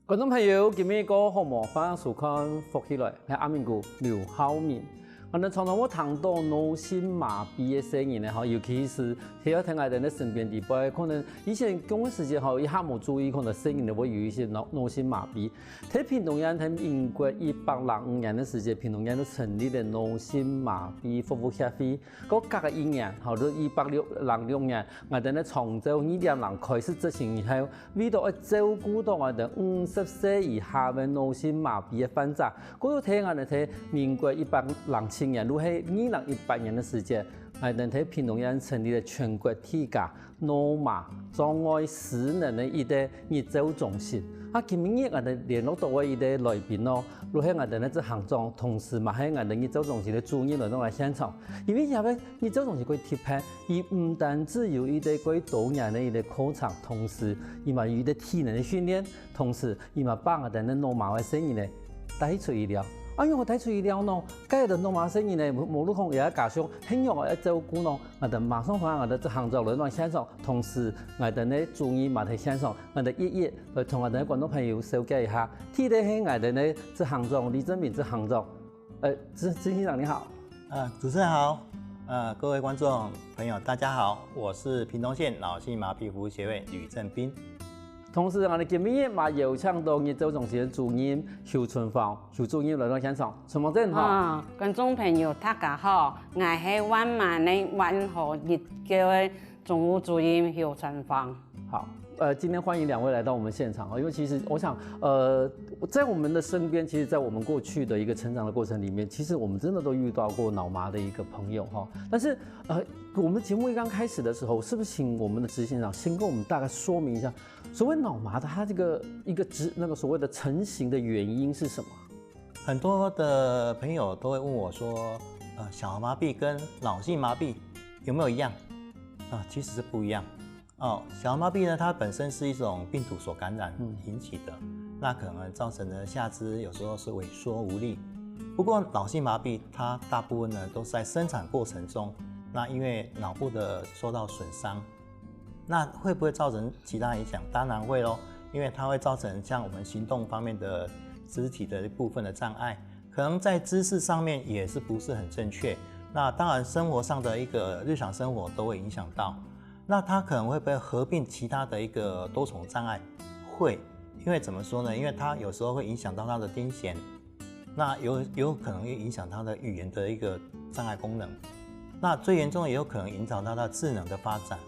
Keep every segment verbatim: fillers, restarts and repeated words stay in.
觀眾朋友，今晡日過好無？歡迎收看《福氣來》，𠊎係阿明哥劉浩明。𠊎等常常會聽到腦性麻痺个細人仔吼，尤其係在𠊎等个身邊裡背，可能以前降个時節吼，一下無注意，可能細人仔會有一些腦腦性麻痺。在屏東縣，在民國一百零五年个時節，屏東縣就成立了腦性麻痺服務協會。過隔个一年，吼，就一百零六年，𠊎等个長照二點零開始執行以後， 為著愛照顧到𠊎等五十歲以下个腦性麻痺个患者，故所在𠊎等在民國一百零七年，就係二零一八年个時節，𠊎等在屏東縣成立了全國第一家腦麻障礙失能个一个日照中心。啊，今晡日𠊎等聯絡到个一个來賓哦，就係𠊎等个執行長，同時嘛係𠊎等日照中心个主任來到𠊎現場，因為這个日照中心个特別， 佢毋單止有一个過多元个一个課程，同時佢嘛有一个體能个訓練，同時佢嘛幫𠊎等个腦麻个細人仔帶出去尞。啊，仰般帶出去尞呢？該个腦麻細人仔，無論講也加上很樣个照顧呢，𠊎等馬上歡迎𠊎等執行長來到現場，同時𠊎等个主任嘛在現場，𠊎等一一來同𠊎等个觀眾朋友紹介一下。第一个係𠊎等个執行長李正明執行長，呃，執執行長你好。 呃，主持人好，呃，各位观众朋友，大家好，我是屏东县脑性麻痹服务协会吕正斌。同時，𠊎等今晡日嘛邀請到日照中心个主任邱春芳，邱主任來到現場，春芳姐好。啊，觀眾朋友大家好，𠊎係萬巒个萬和日照个總務主任邱春芳。 好，呃，今天歡迎兩位來到我們現場哦，因為其實我想，呃，在我們的身邊，其實，在我們過去的一個成長的過程裡面，其實我們真的都遇到過腦麻的一個朋友哈。但是，呃，我們節目一剛開始的時候，是不是請我們的執行長先跟我們大概說明一下，所謂腦麻的它這個一個指那個所謂的成型的原因是什麼？很多的朋友都会问我说，呃，小儿麻痹跟脑性麻痹有没有一样？啊，其实是不一样。哦，小儿麻痹呢，它本身是一种病毒所感染引起的，那可能造成的下肢有时候是萎缩无力。不过脑性麻痹，它大部分呢都是在生产过程中，那因为脑部的受到损伤，那会不会造成其他影响？当然会咯，因为它会造成像我们行动方面的肢体的部分的障碍，可能在姿势上面也是不是很正确。那当然生活上的一个日常生活都会影响到。那它可能会不会合并其他的一个多重障碍？会，因为怎么说呢？因为它有时候会影响到他的癫痫，那有有可能会影响他的语言的一个障碍功能。那最严重的也有可能影响到他智能的发展。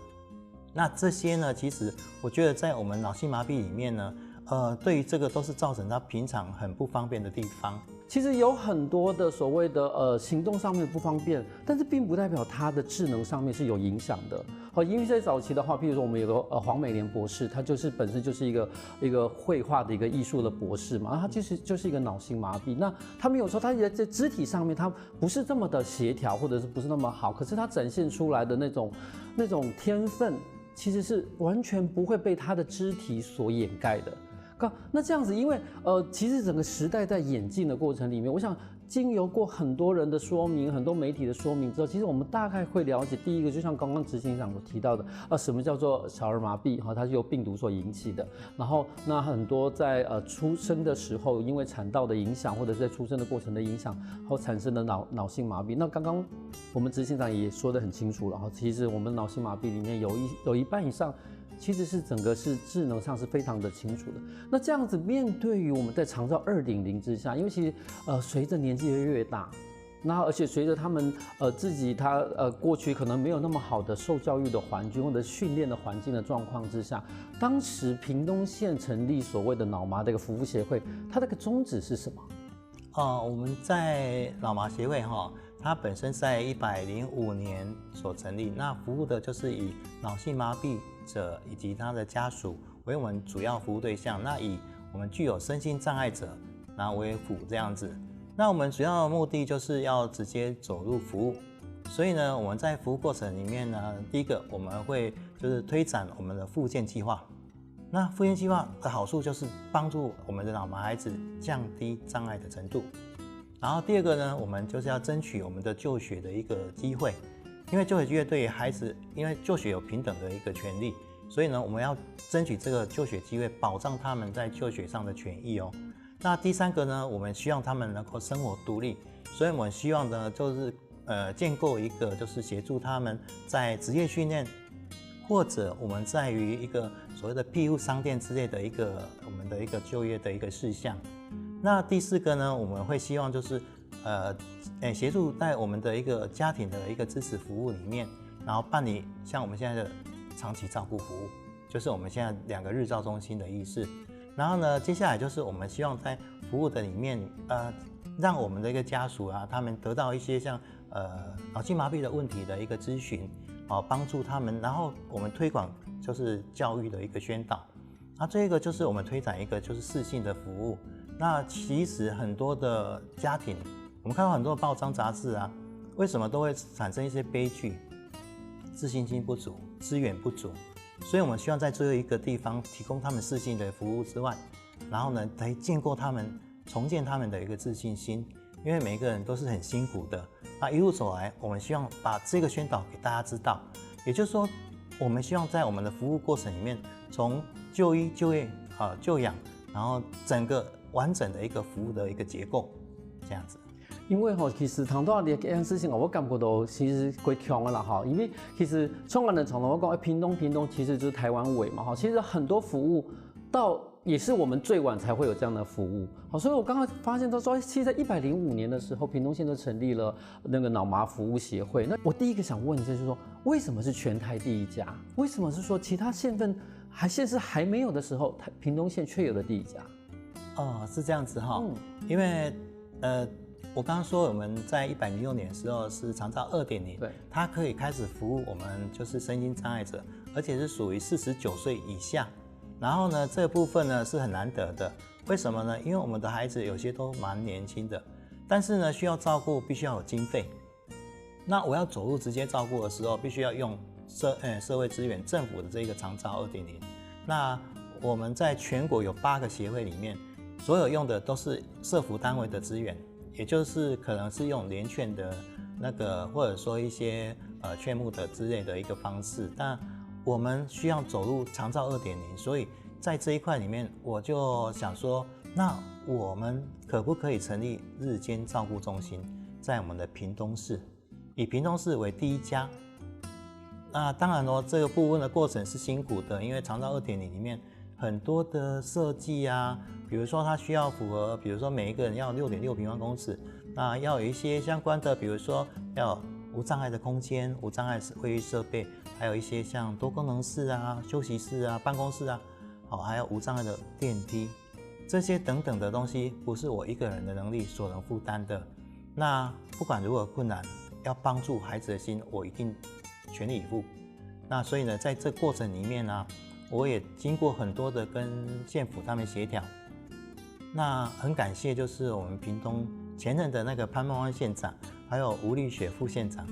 那这些呢，其实我觉得在我们脑性麻痹里面呢，呃，对于这个都是造成他平常很不方便的地方。其实有很多的所谓的呃行动上面不方便，但是并不代表他的智能上面是有影响的。好，因为在早期的话，譬如说我们有个呃黄美莲博士，他就是本身就是一个一个绘画的一个艺术的博士嘛，他其实就是一个脑性麻痹。那他没有错，他在肢体上面他不是这么的协调，或者是不是那么好，可是他展现出来的那种那种天分，其实是完全不会被他的肢体所掩盖的。那这样子，因为呃，其实整个时代在演进的过程里面，我想经由过很多人的说明，很多媒体的说明之后，其实我们大概会了解。第一个，就像刚刚执行长有提到的，啊，什么叫做小儿麻痹？哈，它是由病毒所引起的。然后，那很多在呃出生的时候，因为产道的影响，或者是在出生的过程的影响，后产生的脑脑性麻痹。那刚刚我们执行长也说得很清楚了哈，其实我们脑性麻痹里面有一有一半以上其实是整个是智能上是非常的清楚的。那这样子，面对于我们在长照二点零之下，因为其实呃随着年纪越来越大，那而且随着他们呃自己他呃过去可能没有那么好的受教育的环境或者训练的环境的状况之下，当时屏东县成立所谓的脑麻的一个服务协会，它的一个宗旨是什么？哦，我们在脑麻协会哈，它本身在一百零五年所成立，那服务的就是以脑性麻痹者以及他的家属为我们主要服务对象。那以我们具有身心障碍者，然后为辅这样子。那我们主要的目的就是要直接走入服务，所以呢，我们在服务过程里面呢，第一个我们会就是推展我们的复健计划。那复健计划的好处就是帮助我们的脑麻孩子降低障碍的程度。然后第二个呢，我们就是要争取我们的就学的一个机会，因为就学机会对于孩子，因为就学有平等的一个权利，所以呢，我们要争取这个就学机会，保障他们在就学上的权益哦。那第三个呢，我们希望他们能够生活独立，所以我们希望呢，就是呃建构一个就是协助他们在职业训练，或者我们在于一个所谓的庇护商店之类的一个我们的一个就业的一个事项。那第四个呢，我们会希望就是呃，诶，协助在我们的一个家庭的一个支持服务里面，然后办理像我们现在的长期照顾服务，就是我们现在两个日照中心的意思。然后呢，接下来就是我们希望在服务的里面，呃，让我们的一个家属啊，他们得到一些像呃脑筋麻痹的问题的一个咨询，哦，帮助他们，然后我们推广就是教育的一个宣导。那这个就是我们推展一个就是视讯的服务。那其实很多的家庭，我们看到很多报章杂志啊，为什么都会产生一些悲剧？自信心不足，资源不足，所以我们希望在最后一个地方提供他们视讯的服务之外，然后呢，来建构他们，重建他们的一个自信心，因为每一个人都是很辛苦的。那一路走来，我们希望把这个宣导给大家知道，也就是说，我们希望在我们的服务过程里面，从就医、就业、啊、就养，然后整个完整的一个服务的一个结构，这样子。因为吼，其实谈到这个事情，我感觉到其实过强的啦哈，因为其实创办人常常会讲，哎，屏东，屏东其实就是台湾尾嘛哈。其实很多服务到也是我们最晚才会有这样的服务。好，所以我刚刚发现他说，其实在一百零五年的时候，屏东县就成立了那个脑麻服务协会。那我第一个想问的就是说，为什么是全台第一家？为什么是说其他县份还县市还没有的时候，屏东县却有了第一家？哦，是这样子哈，因为呃，我刚刚说我们在一百零六年的时候是长照二点零，对，它可以开始服务我们就是身心障碍者，而且是属于四十九岁以下。然后呢，这个部分呢是很难得的，为什么呢？因为我们的孩子有些都蛮年轻的，但是呢需要照顾，必须要有经费。那我要走入直接照顾的时候，必须要用社呃社会资源、政府的这个长照二点零。那我们在全国有八个协会里面，所有用的都是社福单位的资源，也就是可能是用连券的那个，或者说一些呃券募的之类的一个方式。但我们需要走入长照二点零，所以在这一块里面，我就想说，那我们可不可以成立日间照顾中心在我们的屏东市？以屏东市为第一家。那当然咯，这个部分的过程是辛苦的，因为长照二点零里面很多的设计啊，比如说它需要符合，比如说每一个人要六点六平方公尺，那要有一些相关的，比如说要有无障碍的空间、无障碍卫浴设备，还有一些像多功能室啊、休息室啊、办公室啊，好，还有无障碍的电梯。这些等等的东西不是我一个人的能力所能负担的。那不管如何困难，要帮助孩子的心，我一定全力以赴。那所以呢，在这过程里面呢，我也经过很多的跟县府他们协调。那很感谢就是我们屏东前任的那个潘孟安县长，还有吴丽雪副县长，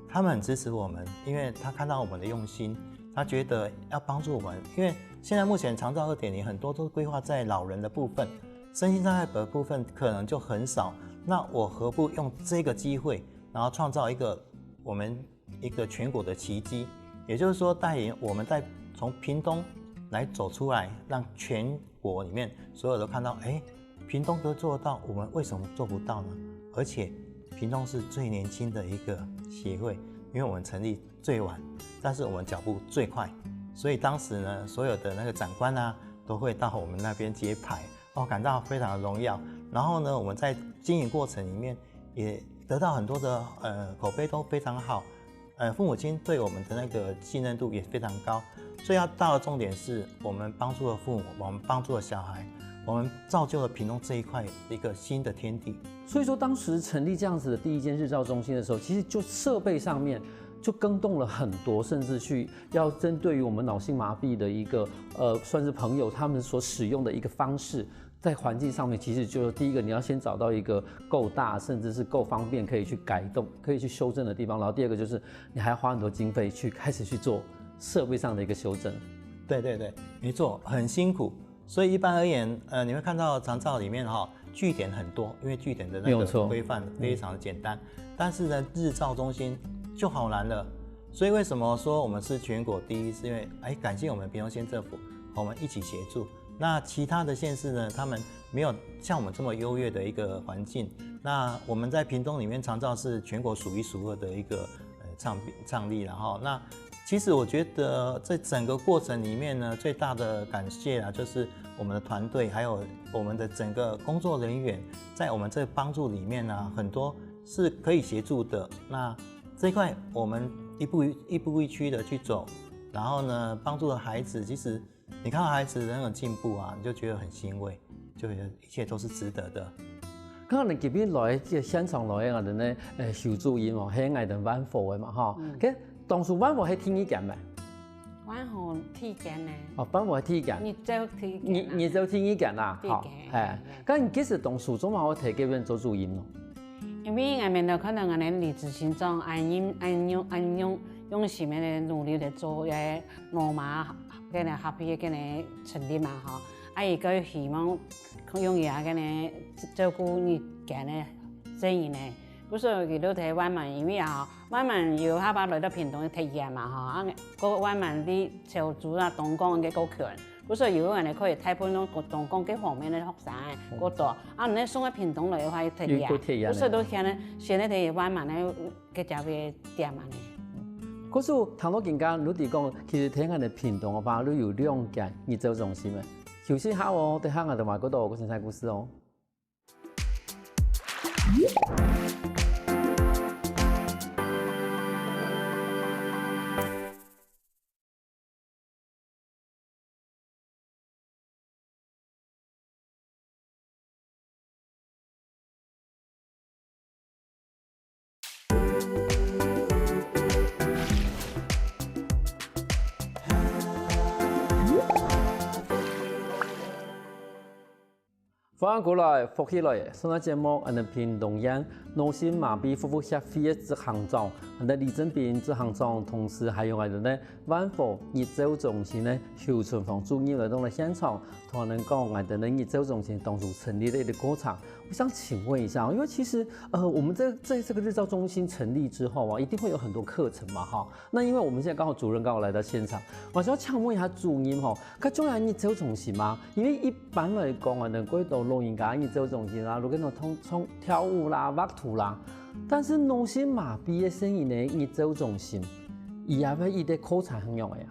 他们很支持我们，因为他看到我们的用心，他觉得要帮助我们，因为现在目前长照二点零很多都规划在老人的部分，身心障碍的部分可能就很少。那我何不用这个机会，然后创造一个我们一个全国的奇迹？也就是说，带领我们在从屏东来走出来，让全国里面所有都看到，哎，屏东都做得到，我们为什么做不到呢？而且屏东是最年轻的一个协会，因为我们成立最晚，但是我们脚步最快，所以当时呢，所有的那个长官啊，都会到我们那边揭牌，哦，感到非常的荣耀。然后呢，我们在经营过程里面也得到很多的呃口碑都非常好，呃，父母亲对我们的那个信任度也非常高。最要大的重点是我们帮助了父母，我们帮助了小孩，我们造就了屏东这一块一个新的天地。所以说，当时成立这样子的第一间日照中心的时候，其实就设备上面就更动了很多，甚至去要针对于我们脑性麻痹的一个呃，算是朋友他们所使用的一个方式，在环境上面，其实就是第一个你要先找到一个够大，甚至是够方便可以去改动、可以去修正的地方，然后第二个就是你还要花很多经费去开始去做设备上的一个修正。对对对，没错，很辛苦。所以一般而言，呃，你会看到长照里面哈，据点很多，因为据点的那个规范非常的简单。但是呢，日照中心就好难了。所以为什么说我们是全国第一？是因为，哎，感谢我们屏东县政府，我们一起协助。那其他的县市呢，他们没有像我们这么优越的一个环境。那我们在屏东里面长照是全国数一数二的一个呃倡倡议，然后那其实我觉得这整个过程里面呢，最大的感谢啊，就是我们的团队，还有我们的整个工作人员，在我们这个帮助里面呢，很多是可以协助的。那这一块我们一步一步一趋的去走，然后呢，帮助了孩子，其实你看到孩子的那种进步啊，你就觉得很欣慰，就觉得一切都是值得的。刚刚你今日來這現場來个呢，呃，邱主任哦，係𠊎等萬和个嘛吼。該當初萬和係第二間咩？萬和第一間呢，哦，萬和係第二間。你做第一間啊，你你做第二間啦，第一間好，哎，該你其實當初做麼个會提該邊做主任咯？因為𠊎等都看到𠊎等李執行長恁樣恁樣恁樣用心个努力來做个羅馬个呢合約个呢成立嘛吼，啊，佢个希望用佢个呢照顧日間个生意呢，故所佢都提萬巒，因為啊，萬巒有下把來到屏東个體驗嘛吼，啊，个萬巒在潮州啊、東港个過去。 故所有个人可以大部分都講講這方面个學生个過多，啊，你送个屏東來个話，特別，有過特別故所都現在現在个萬巒个个家个店啊呢。可是聽到今个，你哋講，其實聽下个屏東个話，你有兩間日照中心个，休息下哦，等下𠊎等還過到个生產故事哦。 歡迎過來，福氣來！上个節目，𠊎等屏東縣腦性麻痺服務協會个執行長，𠊎等李正斌執行長，同時還有𠊎等个萬和日照中心个邱春芳主任來到了現場，同𠊎等講𠊎等个日照中心當初成立个一個過程。我想請問一下，因為其實，呃，我們在在這個日照中心成立之後啊，一定會有很多課程嘛，哈。那因為我們現在剛好主任剛好來到現場，我想要請問一下主任吼，該種樣日照中心嘛，因為一般來講啊，能夠到老人家日照中心啊，如果那種唱跳舞啦、畫圖啦，但是腦性麻痺个細人呢，日照中心，佢也會一個課程很樣个呀。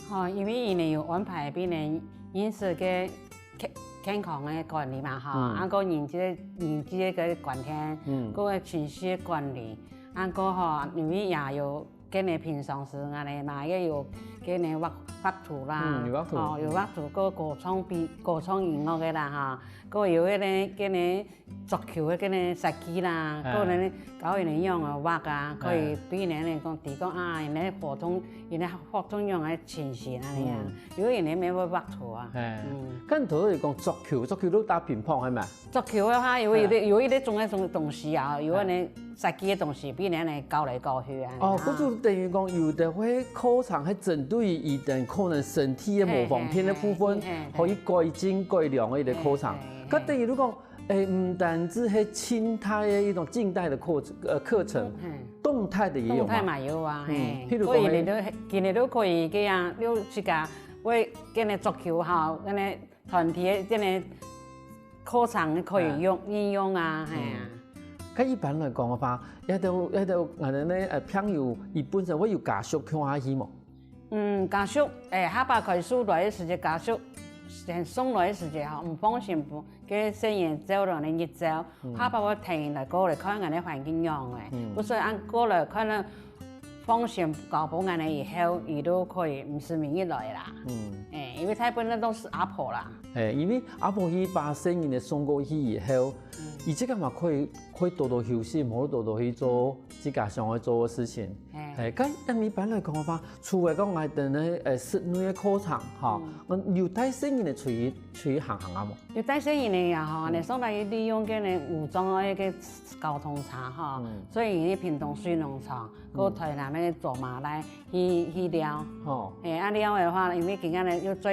吼，因為佢呢有安排分人認識个健健康个管理嘛，吼，嗯啊，个人際个人際个觀念，嗯个情緒个管理，啊，个吼，因為也有个呢平常時啊呢嘛，也有个呢畫畫圖啦，嗯有畫圖吼，有畫圖，个歌唱比歌唱音樂个啦哈，个有个呢个呢足球个个呢設計啦，哎个呢教佢呢樣个畫啊，可以哎對人呢講提供啊，人呢活動，人呢活動樣个情形啊那樣嗯，有个人呢也會畫圖啊，哎嗯。跟頭先講足球，足球都打乒乓係咪？足球个話，有一个有一个種个種東西啊，有个呢設計个東西，比人呢搞來搞去啊。哦，啊故所等於講有个會課程係針對佢等可能身體个無方便个部分嘿嘿，嘿可以改進改良个一個課程嘿嘿。嘿該等於你講，誒，毋單止係靜態个一種靜態个課呃課程，嗯動態个也有嘛。動態嘛有啊，嗯嘿，譬如講所以你都今日都可以這樣，你自家會跟个足球哈，跟个團體个跟个課程可以用應用啊，係啊。該一般來講个話，這兜這兜𠊎等呢，呃，朋友佢本身會有家屬共下去無？嗯，家屬，誒，下擺開始來个時節，家屬先送來个時節吼，毋放心，毋个細人照落个日照，下擺會聽人來過來看𠊎个環境樣个，故所恁過來看了，放心交分𠊎个以後，佢都可以毋使每日來啦。嗯，誒，因為大部分都係阿婆啦。誒，因為阿婆佢把細人仔送過去以後，佢自家嘛可以可以多多休息，無多多去做自家想愛做个事情。嘿誒，該恁一般來講个話，除了講𠊎等个誒室內个課程吼，有帶細人仔出去出去行行啊無？有帶細人仔啊吼，你上來利用个呢無障礙个交通車吼，所以你屏東水農場，過台南个左馬來去去尞。吼，誒，啊尞个話，因為今日呢又做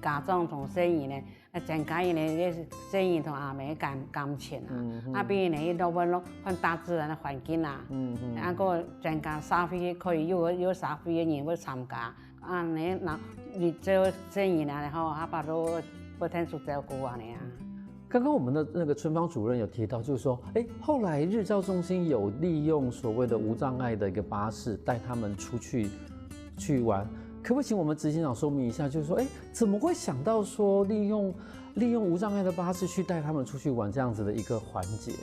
家長同細人呢，啊，增加佢等个細人同阿姆个感感情啊，嗯嗯啊，變佢等去落尾落看大自然个環境啊，嗯嗯，啊，个增加社會可以有有社會个人會參加，啊，你那你做細人啊，然後阿爸都會天數照顧啊，你啊。刚刚我们的那个春芳主任有提到，就是说，哎，后来日照中心有利用所谓的无障碍的一个巴士带他们出去去玩，可不可以请我们执行长说明一下？就是说，哎，怎么会想到说利用利用无障碍的巴士去带他们出去玩这样子的一个环节呢？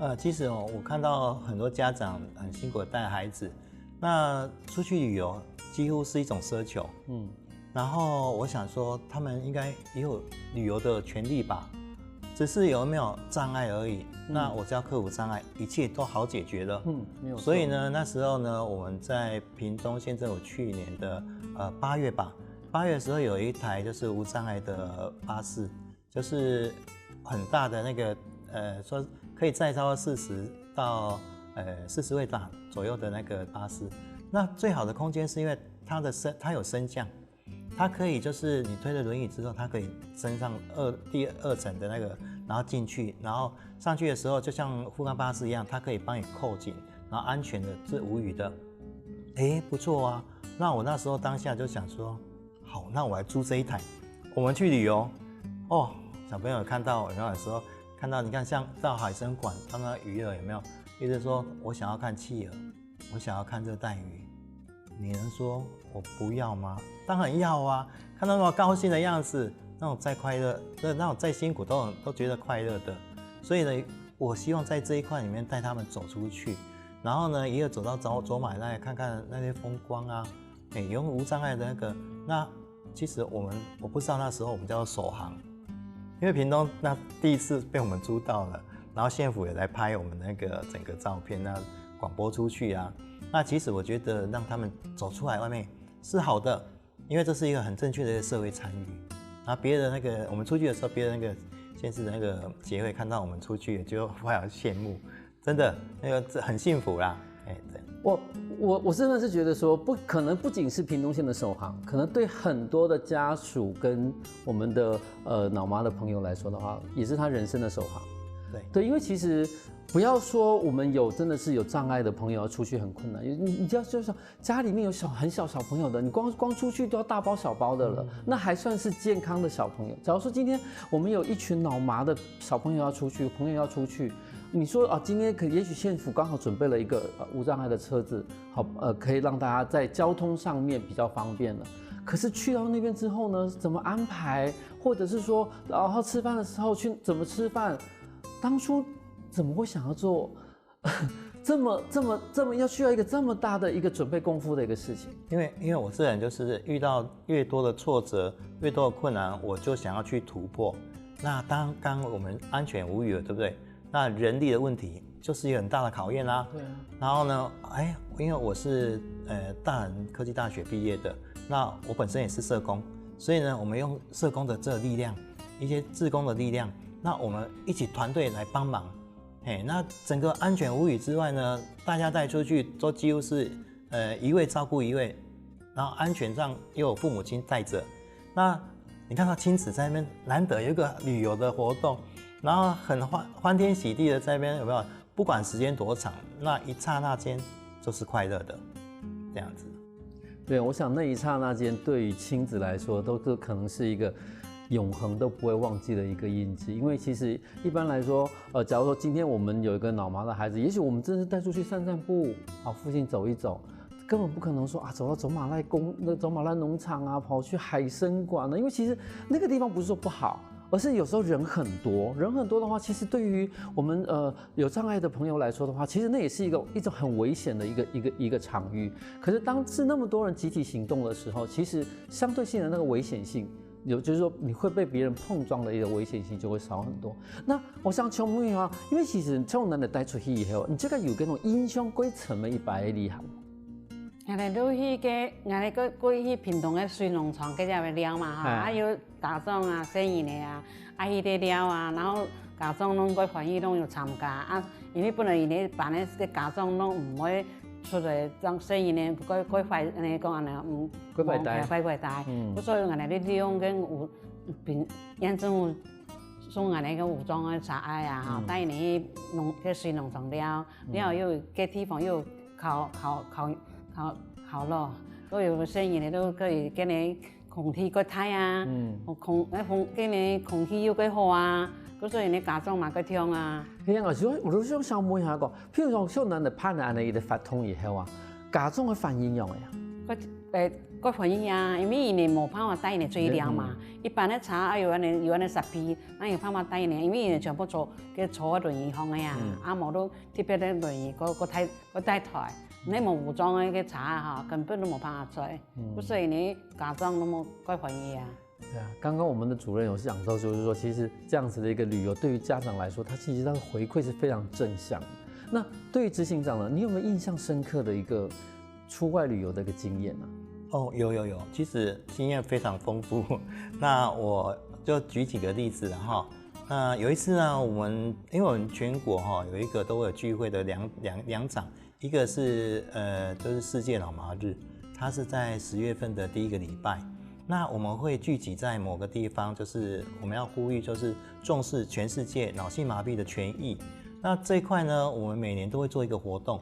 呃，其实哦，我看到很多家长很辛苦的带孩子，那出去旅游几乎是一种奢求，嗯，然后我想说，他们应该也有旅游的权利吧，只是有没有障碍而已。那我只要克服障碍，一切都好解决了。嗯，没有错。所以呢，那时候呢，我们在屏东县政府去年的呃八月吧，八月的时候有一台就是无障碍的巴士，就是很大的那个呃，说可以载超过四十到呃四十位大左右的那个巴士。那最好的空间是因为它的升，它有升降，它可以就是你推了轮椅之后，它可以升上二第二层的那个，然后进去，然后上去的时候就像复康巴士一样，它可以帮你扣紧，然后安全的是无语的。诶，不错啊。那我那时候当下就想说，好，那我来租这一台，我们去旅游。哦，小朋友看到，然后说看到你看像到海参馆，他们鱼儿有没有？一直说我想要看企鹅，我想要看热带鱼。你能说我不要吗？当然要啊！看到那么高兴的样子，那种再快乐，那那种再辛苦都很都觉得快乐的。所以呢，我希望在这一块里面带他们走出去，然后呢，也有走到走走马来看看那些风光啊，哎，用无障碍的那个。那其实我们我不知道那时候我们叫做首航，因为屏东那第一次被我们租到了，然后县府也来拍我们那个整个照片，那广播出去啊。那其实我觉得让他们走出来外面是好的，因为这是一个很正确的社会参与。然后别的那个我们出去的时候，别的那个县市的那个协会看到我们出去，就非常羡慕，真的那个很幸福啦。哎，对。我我我真的是觉得说，不可能不仅是屏东县的首航，可能对很多的家属跟我们的呃脑麻的朋友来说的话，也是他人生的首航。对对，因为其实不要说我们有真的是有障碍的朋友要出去很困难，你你要就像家里面有小很小小朋友的，你光光出去都要大包小包的了，那还算是健康的小朋友。假如说今天我们有一群脑麻的小朋友要出去，朋友要出去，你说啊，今天可也许县府刚好准备了一个呃无障碍的车子，好呃可以让大家在交通上面比较方便了。可是去到那边之后呢，怎么安排，或者是说，然后吃饭的时候去怎么吃饭？当初怎么会想要做这么这么这么要需要一个这么大的一个准备功夫的一个事情？因为因为我这人就是遇到越多的挫折，越多的困难，我就想要去突破。那当刚我们安全无语了，对不对？那人力的问题就是一个很大的考验啦。对啊，然后呢，哎，因为我是呃大人科技大学毕业的，那我本身也是社工，所以呢，我们用社工的这个力量，一些志工的力量，那我们一起团队来帮忙。嘿，那整个安全无语之外呢，大家带出去都几乎是呃一位照顾一位，然后安全上又有父母亲带着。那你看到亲子在那边难得有一个旅游的活动，然后很欢欢天喜地的在那边有没有？不管时间多长，那一刹那间就是快乐的，这样子。对，我想那一刹那间，对于亲子来说，都是可能是一个永恒都不会忘记的一个印记。因为其实一般来说，呃，假如说今天我们有一个脑麻的孩子，也许我们真的是带出去散散步，啊，附近走一走，根本不可能说啊，走到走马濑公那走马濑农场啊，跑去海参馆呢，因为其实那个地方不是说不好，而是有时候人很多，人很多的话，其实对于我们呃有障碍的朋友来说的话，其实那也是一个一种很危险的一个一个一个场域。可是当是那么多人集体行动的时候，其实相对性的那个危险性，有就是说你会被别人碰撞的一个危险性就会少很多。那我想请问啊，因为其实从你个带出去以后，你这个有那种印象最深的一擺个旅行？𠊎兜去个，𠊎兜个過去屏東个水農場，个只个尞嘛哈，啊有家長啊、細人仔啊，啊去个尞啊，然後家長攏个歡喜攏有參加啊，因為本來𠊎兜班个个家長攏毋會出來，將細人仔个个壞，恁樣講恁樣，嗯，个壞帶，壞壞帶，所以𠊎兜利用个有平，杨振武送俺个武装个茶叶啊，哈，带你去农，去水农场了，了后又个地方又烤，烤，烤，烤，烤肉，都有个生意呢，都可以跟你空气个大啊，空，那空，跟你空气又个好啊，可是你家长嘛个痛啊。哎呀，我就，我就想问一下个，譬如说，像咱个办了恁呢个活动以后啊，家长个反应样个呀？个，呃，个反应啊，因为你无办法带你追了嘛，一般个茶啊有恁呢，有恁呢设备，那有办法带你，因为你全部坐，个坐在轮椅上个呀，啊，无都特别个轮椅，个，个带，个带台，你无武装个个茶哈，根本都无办法追，所以你家长都无个反应啊。对啊，刚刚我们的主任有讲到，就是说，其实这样子的一个旅游，对于家长来说，他其实他的回馈是非常正向的。那对于执行长呢，你有没有印象深刻的一个出外旅游的一个经验呢？哦，有有有，其实经验非常丰富。那我就举几个例子了哈。那有一次呢，我们因为我们全国哈有一个都有聚会的两两两场，一个是呃就是世界脑麻日，它是在十月份的第一个礼拜。那我们会聚集在某个地方，就是我们要呼吁，就是重视全世界脑性麻痹的权益。那这一块呢，我们每年都会做一个活动。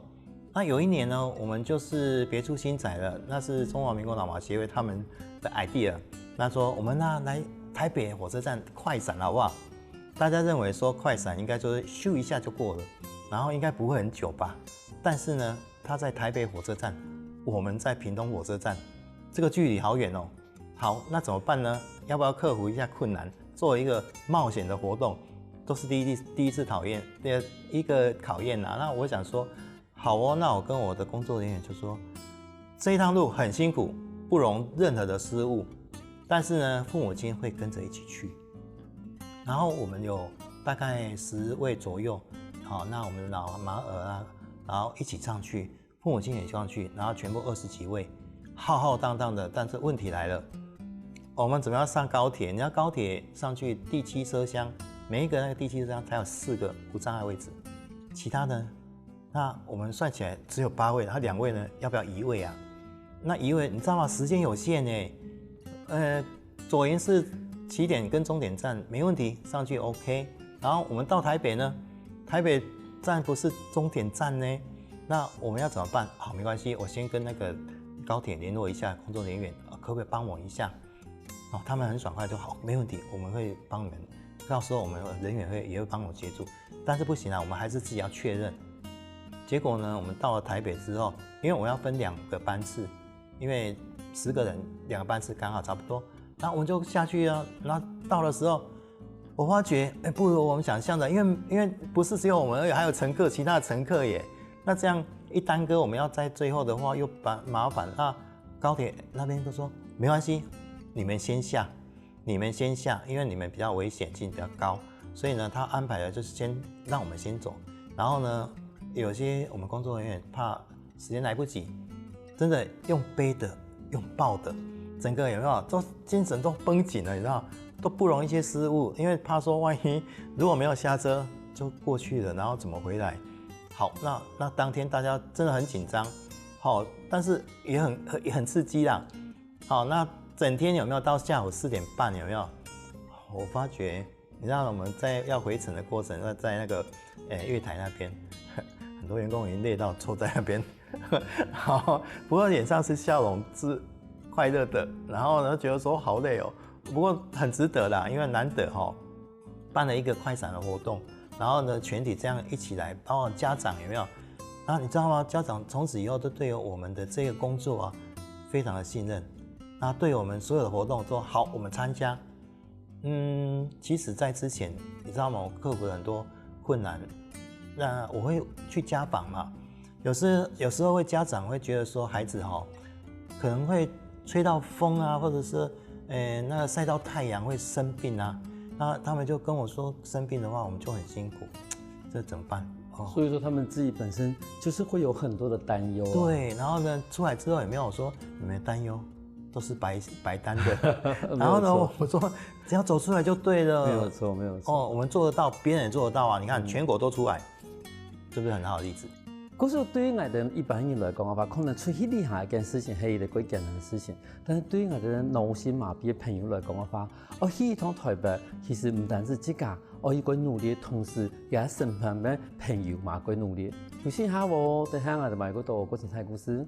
那有一年呢，我们就是别出心裁了，那是中华民国脑麻协会他们的 idea，那说我们呢来台北火车站快闪好不好？大家认为说快闪应该就是咻一下就过了，然后应该不会很久吧？但是呢，他在台北火车站，我们在屏东火车站，这个距离好远哦。好，那怎么办呢？要不要克服一下困难，做一个冒险的活动？都是第一第一次讨厌，第二一个考验啊。那我想说，好哦，那我跟我的工作人员就说，这一趟路很辛苦，不容任何的失误，但是呢，父母亲会跟着一起去。然后我们有大概十位左右，好，那我们的老麻儿啊，然后一起上去，父母亲也上去，然后全部二十几位，浩浩荡荡的。但是问题来了，我们怎么样上高铁？你知道高铁上去第七车厢，每一个那个第七车厢才有四个无障碍位置，其他的，那我们算起来只有八位，然后两位呢，要不要移位啊？那移位你知道吗？时间有限哎，呃，左营是起点跟终点站没问题，上去 OK。然后我们到台北呢，台北站不是终点站呢，那我们要怎么办？好，没关系，我先跟那个高铁联络一下工作人员，呃可不可以帮我一下？哦，他们很爽快，就好，没问题，我们会帮你们，到时候我们人员会也会帮我协助，但是不行啊，我们还是自己要确认。结果呢，我们到了台北之后，因为我要分两个班次，因为十个人两个班次刚好差不多，那我们就下去啊。那到的时候，我发觉，哎，不如我们想象的，因为因为不是只有我们而已，还有乘客，其他的乘客耶。那这样一耽搁，我们要在最后的话又把麻烦。那高铁那边都说没关系，你们先下，你们先下，因为你们比较危险性比较高，所以呢，他安排的就是先让我们先走。然后呢，有些我们工作人员怕时间来不及，真的用背的、用抱的，整个有没有都精神都绷紧了，你知道，都不容易一些失误，因为怕说万一如果没有下车就过去了，然后怎么回来？好，那那当天大家真的很紧张，好，但是也很也很刺激啦。好，那整天有没有到下午四点半有没有？我发觉，你知道我们在要回程的过程，在在那个诶月台那边，很多员工已经累到坐在那边。好，不过脸上是笑容，是快乐的，然后呢觉得说好累哦，不过很值得啦，因为难得哈、办了一个快闪的活动，然后呢全体这样一起来，包括家长有没有？然后你知道吗？家长从此以后都对于我们的这个工作啊，非常的信任，那对我们所有的活动都好，我们参加。嗯，其实，在之前，你知道吗？我克服了很多困难，那我会去家访嘛。有时有时候会家长会觉得说，孩子哈、可能会吹到风啊，或者是呃那个晒到太阳会生病啊，那他们就跟我说生病的话，我们就很辛苦，这怎么办？哦，所以说他们自己本身就是会有很多的担忧、啊。对，然后呢，出来之后也没有说你们担忧，都是白白担的。然后呢，我说只要走出来就对了。没有错，没有错。哦，我们做得到，别人也做得到啊！你看，全国都出来，是不是很好的例子？故所對於𠊎兜一般人來講个話，可能出去旅行這件事情係一個蓋簡單个事情，但係對於𠊎兜腦性麻痺个朋友來講个話，哦，去一趟臺北，其實毋單止自家愛去努力，同時也身邊个朋友嘛愛努力。休息一下哦，等下𠊎兜還有更多過精彩故事。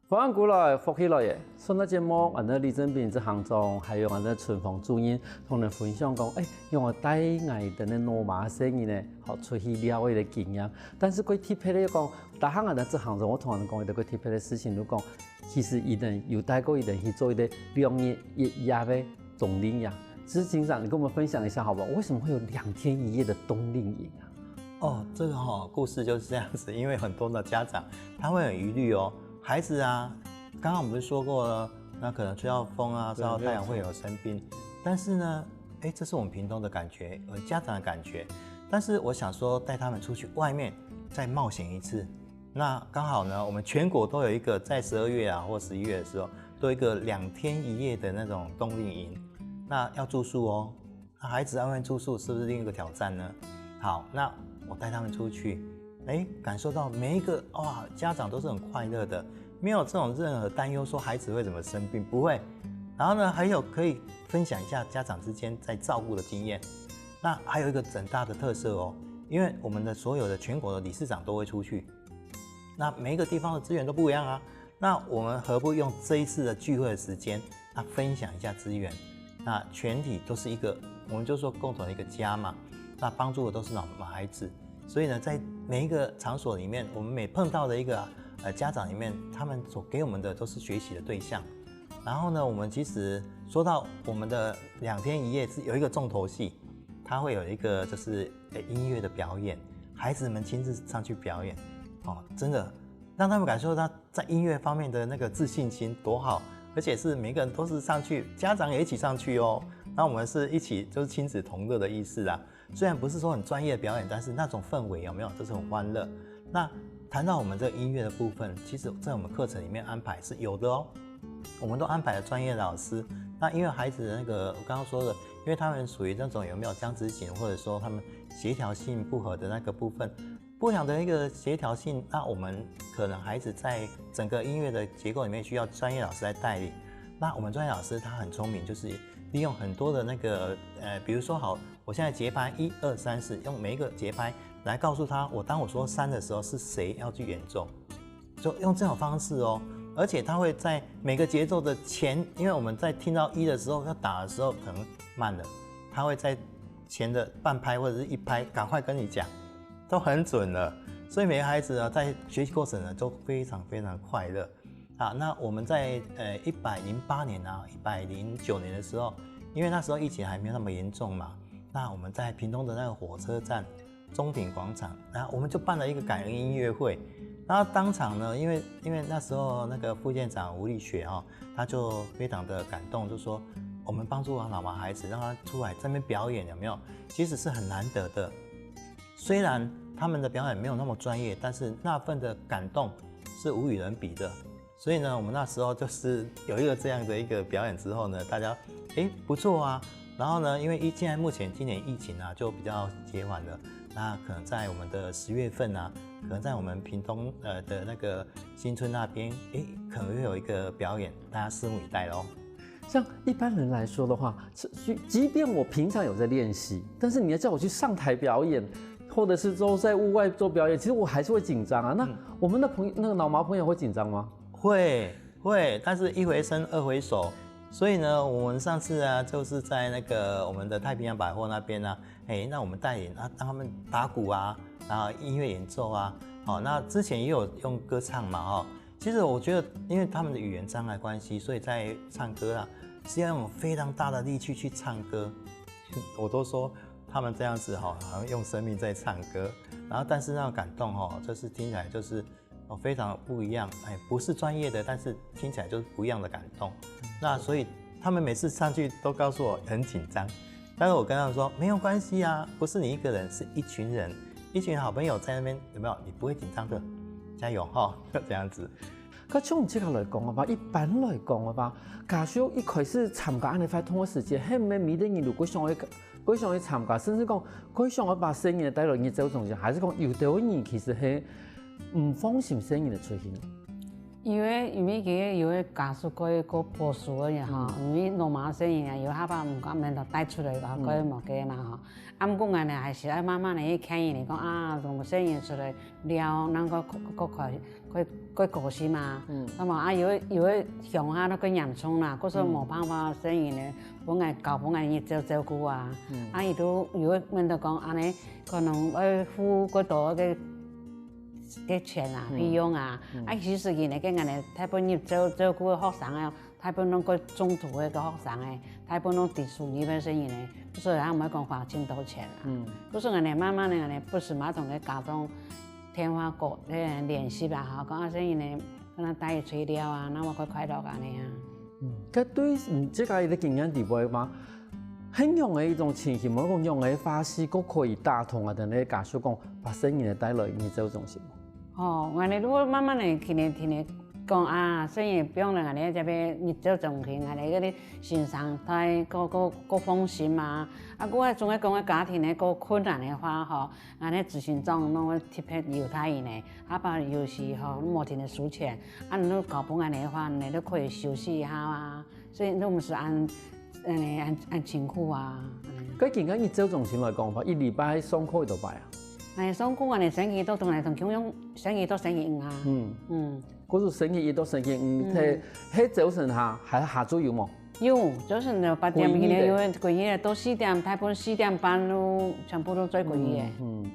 歡迎過來，福氣來了！上个節目，𠊎等李正斌執行長，還有𠊎等春芳主任，同𠊎等分享講，欸，仰仔帶𠊎等个腦麻个細人仔，好出去尞个經驗。但是蓋特別个講，逐下𠊎等執行長，𠊎同𠊎等講一個蓋特別个事情，就講，其實佢等有帶過佢等去做一個兩日一夜个冬令營。執行長，你跟我們分享一下好不好？為什麼會有兩天一夜的冬令營啊？哦，這個哈，故事就是這樣子，因為很多的家長他會很疑慮哦，孩子啊，剛剛我們不是說過了，那可能吹到風啊，對，照到太陽會有生病，但是呢，欸，這是我們屏東的感覺，呃，家長的感覺，但是我想說帶他們出去外面再冒險一次，那剛好呢，我們全國都有一個在十二月啊或十一月的時候，都有一個兩天一夜的那種冬令營，那要住宿哦。那孩子安排住宿是不是另一個挑戰呢？好，那我帶他們出去，欸，感受到每一個，哇，家長都是很快樂的，沒有這種任何擔憂說孩子會怎麼生病，不會。然後呢，還有可以分享一下家長之間在照顧的經驗。那還有一個很大的特色哦，因為我們的所有的全國的理事長都會出去，那每一個地方的資源都不一樣啊，那我們何不用這一次的聚會的時間，那分享一下資源，那全體都是一個，我們就說共同的一個家嘛，那幫助的都是腦麻孩子，所以呢，在每一個場所裡面，我們每碰到的一個，呃，家長裡面，他們所給我們的都是學習的對象。然後呢，我們其實說到我們的兩天一夜是有一個重頭戲，它會有一個就是，呃，音樂的表演，孩子們親自上去表演，哦，真的讓他們感受到在音樂方面的那個自信心多好，而且是每個人都是上去，家長也一起上去哦。那我們是一起，就是親子同樂的意思啊。雖然不是說很專業的表演，但是那種氛圍有沒有，就是很歡樂。那談到我們這個音樂的部分，其實在我們課程裡面安排是有的哦。我們都安排了專業的老師，那因為孩子的那個，我剛剛說的，因為他們屬於那種有沒有僵直型，或者說他們協調性不合的那個部分，不良的一個協調性，那我們可能孩子在整個音樂的結構裡面需要專業老師來帶領。那我們專業老師他很聰明，就是利用很多的那個，呃，比如說好，我現在節拍一二三四，用每一個節拍來告訴他，我當我說三的時候是誰要去演奏，就用這種方式哦。而且他會在每個節奏的前，因為我們在聽到一的時候要打的時候可能慢了，他會在前的半拍或者是一拍趕快跟你講，都很準了。所以每個孩子呢，在學習過程呢，都非常非常快樂。啊，那我們在，呃，一百零八年啊，一百零九年的時候，因為那時候疫情還沒有那麼嚴重嘛，那我們在屏東的那個火車站，中庭廣場，那我們就辦了一個感恩音樂會。然後當場呢，因為，因為那時候那個副縣長吳立學哦，他就非常的感動，就說我們幫助腦麻孩子，讓他出來這邊表演，有沒有？其實是很難得的。雖然他們的表演沒有那麼專業，但是那份的感動是無與倫比的。所以呢，我們那時候就是有一個這樣的一個表演之後呢，大家，欸，不錯啊。然後呢，因為一，現在目前今年疫情啊，就比較減緩了，那可能在我們的十月份啊，可能在我們屏東，呃，的那個新村那邊，欸，可能會有一個表演，大家拭目以待咯。像一般人來說的話，是，即，即便我平常有在練習，但是你要叫我去上台表演，或者是說在戶外做表演，其實我還是會緊張啊。那嗯。我們的朋友，那個腦麻朋友會緊張嗎？會，會，但是一回生二回熟。所以呢，我們上次啊，就是在那個我們的太平洋百貨那邊啊，欸，那我們帶領啊，讓他們打鼓啊，然後音樂演奏啊，哦，那之前也有用歌唱嘛，哦，其實我覺得，因為他們的語言障礙關係，所以在唱歌啊，是要用非常大的力氣去唱歌。我都說他們這樣子哈，好像用生命在唱歌。然後，但是那種感動哈，就是聽起來就是哦，非常不一样，哎，不是专业的，但是听起来就是不一样的感动。那所以他们每次上去都告诉我很紧张，但是我跟他们说没有关系啊，不是你一个人，是一群人，一群好朋友在那边，有没有？你不会紧张的，加油哈，这样子。該從這个來講个話，一般來講个話，家屬一開始參加恁樣活動个時節，係毋係每個人都會想愛，會想愛參加，甚至講會想愛把細人仔帶來日照中心，還是講有兜人其實係毋放心細人仔出去呢？因為因為其實有个家屬个个保守个人吼，因為老媽細人啊，有下把毋敢免得帶出來个，个無个嘛吼。啊，毋過𠊎呢還是愛慢慢个去勸佢講啊，同細人出來尞，能夠个个个个高興嘛。那麼啊，有个有个鄉下那个嚴重啦，故所無辦法，細人呢，分𠊎交分𠊎日照照顧啊。啊，佢都有个面都講安尼，可能愛付過多个个錢啊，費用啊。啊，其實佢呢，个𠊎呢，大部分日照照顧个學生啊，大部分攏个中途个个學生欸，大部分攏低收入个細人欸，所以佢毋會講花盡多錢啊。故所𠊎呢，慢慢个𠊎呢，不時嘛同个家長電話過，个聯繫啊，吼，講啊細人呢，可能帶佢出去尞啊，那麼較快樂安尼啊。嗯，該對於你這个个經驗底背嘛，很樣个一種情形，無講樣个話事，个可以打動啊，等个家屬講，把細人仔帶來日照中心。吼，𠊎呢，如果慢慢个，天天天天講啊，細人仔放來𠊎呢這邊日照中心，𠊎呢个先生帶个个个放心啊，啊，个總个講个家庭个个困難个話吼，𠊎呢執行長攏會特別優待佢呢，啊，包括有時吼，無天天收錢，啊，你都交分𠊎呢个話，你都可以休息一下啊。 所以都毋使恁，恁恁恁辛苦啊。該今个日照中心來講，一禮拜上課幾多擺啊？哎，上課啊，你星期一到同來同共樣，星期一到星期五啊。嗯嗯。故所星期一到星期五，係係朝晨下，還下晝有無？有，朝晨就八點，今日有歸日到四點，大部分四點半都全部都做歸日。嗯。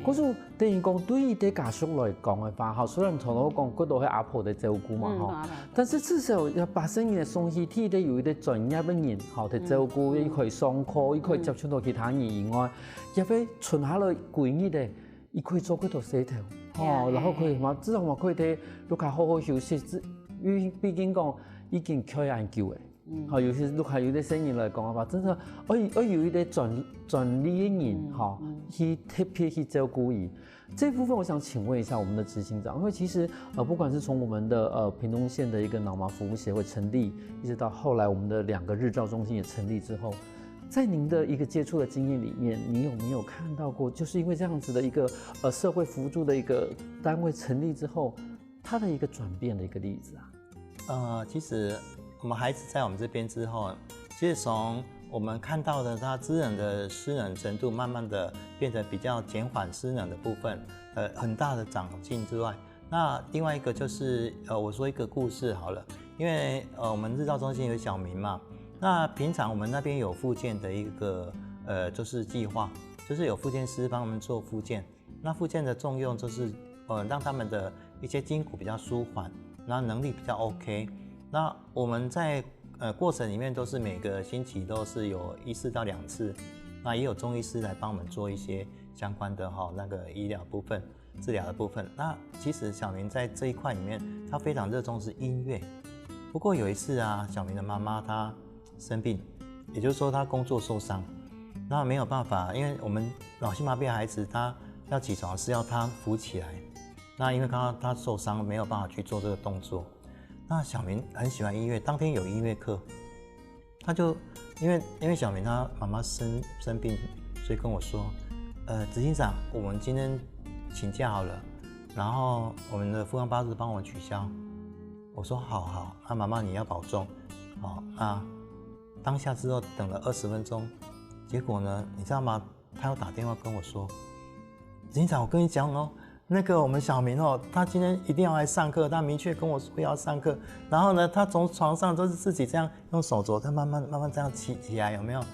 故所等於講，對於對家屬來講个話，吼，雖然頭頭講過多係阿婆个照顧嘛，吼，但是至少要把細人仔送去，佢得有一個專業个人，吼，在照顧，佢可以上課，佢可以接觸到其他人以外，也會存下來歸日个，佢可以做過多事頭，吼，然後可以嘛，至少嘛可以在屋下好好休息，因為畢竟講已經開恁久个。 好，尤其係屋下有兜細人來講个話，真个愛愛有一個專專業个人，吼，去特別去照顧佢。這部分我想請問一下我們的執行長，因為其實呃，不管是從我們的呃屏東縣的一個腦麻服務協會成立，一直到後來我們的兩個日照中心也成立之後，在您的一個接觸的經驗裡面，你有沒有看到過，就是因為這樣子的一個呃社會扶助的一個單位成立之後，它的一個轉變的一個例子啊？ 呃，其實我們孩子在我們這邊之後，其實從我們看到的他知能的失能程度，慢慢的變得比較減緩失能的部分，呃，很大的長進之外，那另外一個就是，呃，我說一個故事好了，因為呃，我們日照中心有小明嘛，那平常我們那邊有復健的一個呃，就是計劃，就是有復健師幫我們做復健，那復健的作用就是呃，讓他們的一些筋骨比較舒緩，那能力比較 OK。那我們在呃过程里面都是每个星期都是有一次到两次，那也有中医师来帮我们做一些相关的哈那个医疗部分、治疗的部分。那其实小明在这一块里面，他非常热衷是音乐。不过有一次啊，小明的妈妈她生病，也就是说她工作受伤，那没有办法，因为我们脑性麻痹的孩子他要起床是要他扶起来，那因为他他受伤没有办法去做这个动作，那小明很喜欢音乐，当天有音乐课，他就因为因为小明他妈妈生生病，所以跟我说，呃，执行长，我们今天请假好了，然后我们的复康巴士帮我取消。我说好好，那妈妈你要保重，哦，那当下之后等了二十分钟，结果呢，你知道吗？他又打电话跟我说，执行长，我跟你讲哦，那个我们小明哦，他今天一定要来上课，他明确跟我说要上课，然后呢，他从床上都是自己这样用手肘，他慢慢慢慢这样起起来，有没有？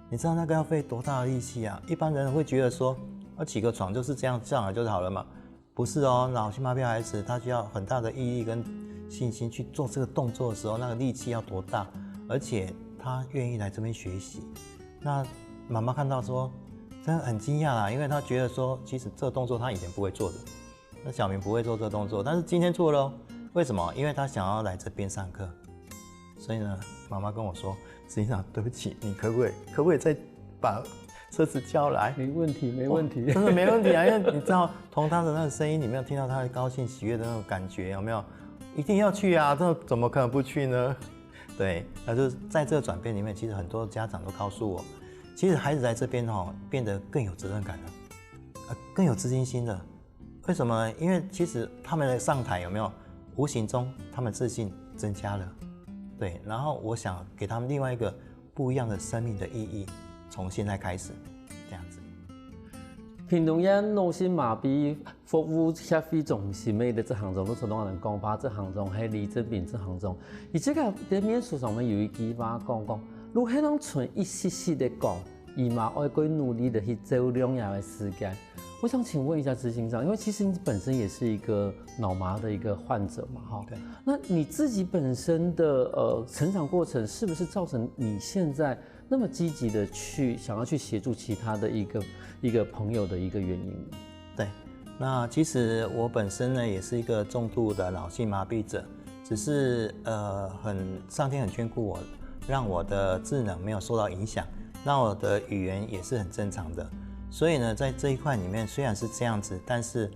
你知道那个要费多大的力气啊？一般人会觉得说，啊，起个床就是这样上来就是好了嘛。不是哦，脑性麻痹孩子他需要很大的毅力跟信心去做这个动作的时候，那个力气要多大，而且他愿意来这边学习。那妈妈看到说，真的很惊讶啦，因为他觉得说，其实这个动作他以前不会做的。那小明不会做这动作，但是今天做了哦。为什么？因为他想要来这边上课。所以呢，妈妈跟我说：“执行长，对不起，你可不可以可不可以再把车子叫来？”没问题，没问题。真的没问题啊，因为你知道从他的那个声音里面听到他的高兴喜悦的那种感觉，有没有？一定要去啊，这怎么可能不去呢？对，那就是在这个转变里面，其实很多家长都告诉我，其实孩子来这边哦，变得更有责任感了，呃，更有自信心了。为什么呢？因为其实他们的上台有没有，无形中他们自信增加了，对。然后我想给他们另外一个不一样的生命的意义，从现在开始，这样子。屏东县脑性麻痺服务协会中心个執行长，你頭先同𠊎等講話，執行長係李正平執行長。佢這个在面書上面有一句話講講，如果係用賰一息息个光，佢嘛愛過努力个去照亮佢个時間。我想請問一下執行長，因為其實你本身也是一個腦麻的一個患者嘛，哈。對。那你自己本身的呃成長過程，是不是造成你現在那麼積極的去想要去協助其他的一個一個朋友的一個原因呢？对，那其实我本身呢也是一个重度的脑性麻痹者，只是呃很上天很眷顾我，让我的智能没有受到影响，那我的语言也是很正常的。所以呢，在这一块里面虽然是这样子，但是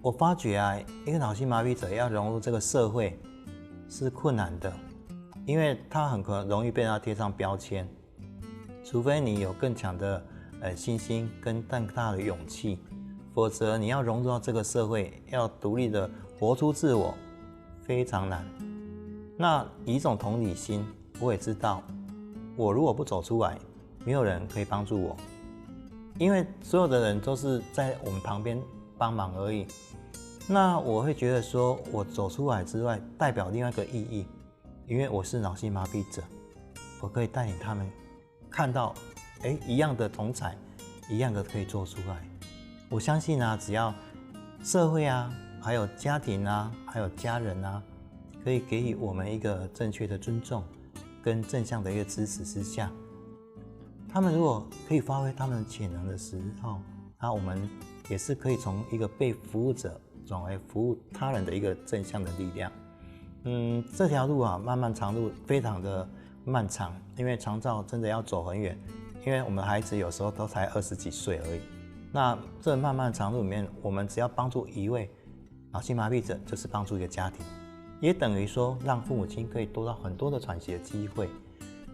我发觉啊，一个脑性麻痹者要融入这个社会是困难的，因为他很可能容易被他贴上标签。除非你有更强的呃信心跟更大的勇气，否则你要融入到这个社会，要独立的活出自我，非常难。那以一种同理心，我也知道，我如果不走出来，没有人可以帮助我，因为所有的人都是在我们旁边帮忙而已。那我会觉得说，我走出来之外，代表另外一个意义，因为我是脑性麻痹者，我可以带领他们看到，哎，一样的同侪，一样的可以做出来。我相信啊，只要社会啊，还有家庭啊，还有家人啊，可以给予我们一个正确的尊重跟正向的一个支持之下，他们如果可以发挥他们的潜能的时候，那我们也是可以从一个被服务者转为服务他人的一个正向的力量。嗯，这条路啊，漫漫长路非常的漫长，因为长照真的要走很远，因为我们的孩子有时候都才二十几岁而已。那这漫漫长路里面，我们只要帮助一位脑性麻痹者，就是帮助一个家庭，也等于说让父母亲可以多到很多的喘息的机会。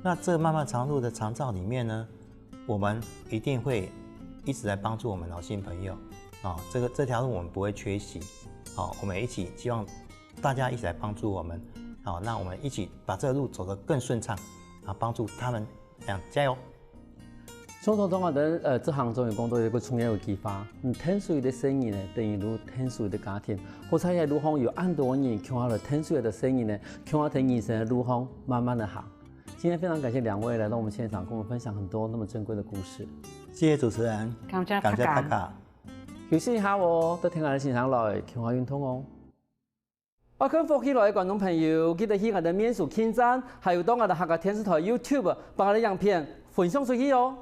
那这漫漫长路的长照里面呢，我们一定会一直在帮助我们脑性朋友啊，这个这条路我们不会缺席。好，我们一起希望大家一起来帮助我们，好，那我们一起把这个路走得更顺畅，啊，帮助他们，这样加油。所以講，當然，呃，這行中有講到一個重要的句話，嗯，聽誰的聲音呢，等於如聽誰的家庭。好彩在路項有恁多人共下來聽誰的聲音呢，共下在人生的路項慢慢的行。今天非常感謝兩位來到我們現場，跟我們分享很多那麼珍貴的故事。谢谢主持人，感謝感谢大家大家。休息一下哦，對聽下來欣賞來，共下運動哦。愛看福氣來的觀眾朋友，記得去𠊎兜面書網站，還有到𠊎兜客家電視台YouTube，把𠊎兜影片分享出去哦。